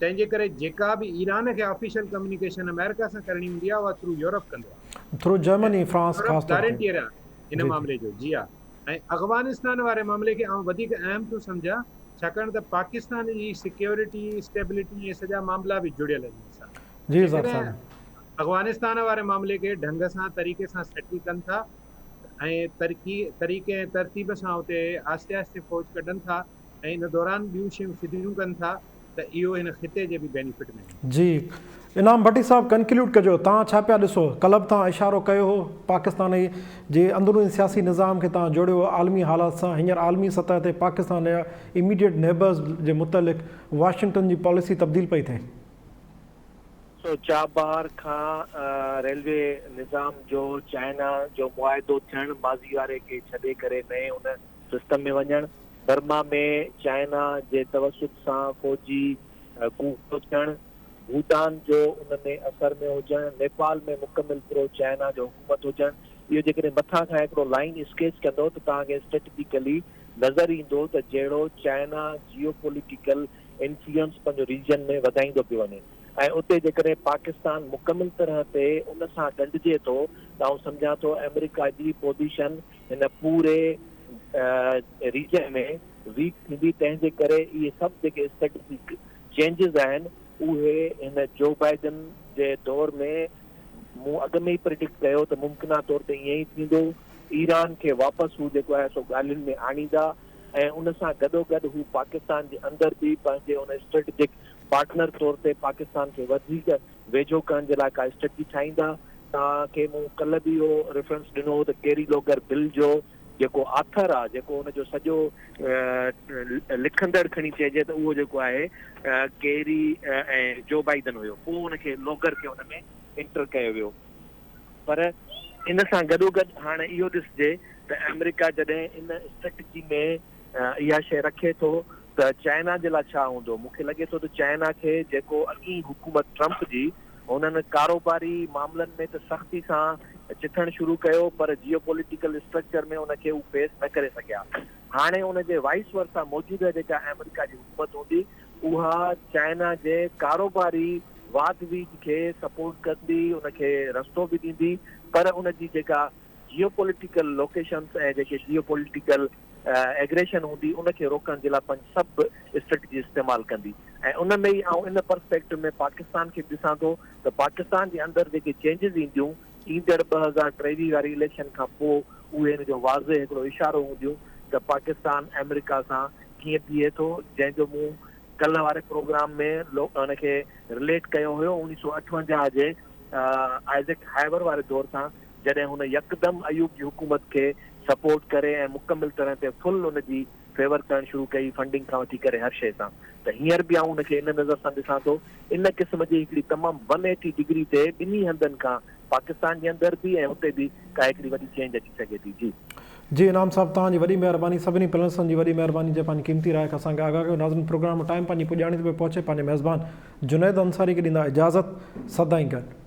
تنهن جي ڪري جيڪا به ايران کي آفيشل ڪميونيڪيشن آمريڪا سان ڪرڻي هوندي آهي اها ٿرو يورپ ڪندو آهي. ٿرو جرمني فرانس خاص طور تي. گارنٽيئر آهي ان معاملي جو جي ها ۽ افغانستان واري معاملي کي آئون وڌيڪ اهم ٿو سمجهان ڇاڪاڻ ته پاڪستان جي سيڪيورٽي اسٽيبلٽي ۽ سڄا معاملا به جڙيل آهن ان سان جيڪڏهن افغانستان واري معاملي کي ڍنگ سان طريقي سان سيٽل ڪن ٿا ۽ ترقي طريقي ۽ ترتيب سان اتي آهستي آهستي فوج ڪڍن ٿا ۽ ان دوران ٻيون شيون سڌيون ڪن ٿا ته اهو هن خطي جي به بينيفٽ ۾ ويندو. جي انعام ڀٽي صاحب ڪنڪلوڊ ڪجو توهان ڇا پيا ڏسو ڪلهه به توهان اشارو ڪيو هو پاڪستان جي اندروني سياسي نظام کي توهان جوڙيو هو عالمي حالات سان هينئر عالمي سطح تي پاڪستان جا اميڊيٽ نيبرز جي متعلق واشنگٽن جي پاليسي تبديل پئي ٿئي. سو چابهار کان ريلوي نظام جو چائنا جو معاهدو ٿيڻ، ماضي واري کي ڇڏي ڪري نئين ان سسٽم ۾ وڃڻ، برما ۾ چائنا جي توسط سان فوجي ڪوڙو ٿيڻ، ڀوٽان جو ان ۾ اثر ۾ هجڻ، نيپال ۾ مڪمل پرو چائنا جو حڪومت هجڻ، اهو جيڪڏهن مٿان کان هڪڙو لائين اسڪيچ ڪندو ته توهان کي اسٽريٽجيڪلي نظر ايندو ته جهڙو چائنا جيو پوليٽيڪل انفلوئنس پنهنجو ريجن ۾ وڌائيندو پيو وڃي ۽ اتي جيڪڏهن پاڪستان مڪمل طرح تي ان سان ڳنڍجي ٿو ته آئون سمجهان ٿو آمريڪا جي پوزيشن هن پوري ريجن ۾ ويڪ ٿيندي تنهن جي ڪري اهي سڀ جيڪي اسٽريٽجڪ چينجز آهن اهي هن جو بائيڊن جي دور ۾ مون اڳ ۾ ئي پريڊڪٽ ڪيو ته ممڪنه طور تي ائين ئي ٿيندو ايران کي واپس هو جيڪو آهي سو ڳالهين ۾ آڻيندا ۽ ان سان گڏوگڏ هو پاڪستان جي اندر به پنهنجي ان اسٽريٽجڪ پارٽنر طور تي پاڪستان کي وڌيڪ ويجهو ڪرڻ جي لاء ڪا اسٽريٽجي ٺاهيندا. توهان کي مون ڪلهه به اهو ريفرنس ڏنو هو ته ڪيري لوگر بل جو جيڪو آٿر آهي جيڪو ان جو سڄو لکندڙ کڻي چئجي ته اهو جيڪو آهي ڪيري ۽ جو بائيدن هيو پوء ان کي لوگر کي ان ۾ انٽر ڪيو ويو. پر ان سان گڏوگڏ هاڻ اهو ڏسجي ته آمريڪا جڏهن ان اسٽريٽجي ۾ اها شيء رکي ٿو ته چائنا جي لاء ڇا هوندو؟ مون کي لڳي ٿو ته چائنا کي جيڪو اڳين حڪومت ٽرمپ جي هنن ڪاروباري معاملن ۾ ته سختي سان چٿڻ شروع ڪيو پر جيو پوليٽيڪل اسٽرڪچر ۾ ان کي هو فيس نه ڪري سگهيا. هاڻي ان جي وائس ورسا موجوده جيڪا آمريڪا جي حڪومت هوندي اها چائنا جي ڪاروباري واڌ ويجهه کي سپورٽ ڪندي، ان کي رستو به ڏيندي پر ان جي جيڪا جيو پوليٽيڪل لوڪيشنز ۽ جيڪي جيو پوليٽيڪل ايگريشن هوندي ان کي روڪڻ جي لاء پنهنجي سڀ اسٽريٽجي استعمال ڪندي ۽ ان ۾ ئي آئون ان پرسپيڪٽو ۾ پاڪستان کي به ڏسان ٿو ته پاڪستان جي اندر جيڪي چينجز اينديون ايندڙ 2023 واري اليڪشن کان پوء اهي ان جو واضح هڪڙو اشارو هونديون ته پاڪستان آمريڪا سان ڪيئن بيهي ٿو جنهن جو مون ڪلهه واري پروگرام ۾ ان کي رليٽ ڪيو هيو 1958 جي آئزڪ هائور واري دور سان جڏهن هن يڪدم ايوب جي حڪومت کي سپورٽ ڪري ۽ مڪمل طرح تي فل ان جي فيور ڪرڻ شروع ڪئي فنڊنگ کان وٺي ڪري هر شيء سان ته هينئر به آئون ان کي ان نظر سان ڏسان ٿو ان قسم جي هڪڙي تمام ون ايٽي ڊگري تي ٻنهي هنڌن کان پاڪستان جي اندر به ۽ اتي به ڪا هڪڙي وڏي چينج اچي سگهي ٿي جي. جي انعام صاحب توهان جي وڏي مهرباني سڀني پلنسن جي وڏي مهرباني جنهن پنهنجي قيمتي راء کي اسان کي آگاهه ڪيو ناظرين پروگرام ٽائيم پنهنجي پڄاڻي تي پيو پهچي پنهنجي ميزبان جنيد انصاري کي ڏيندا اجازت سدائين گڏ.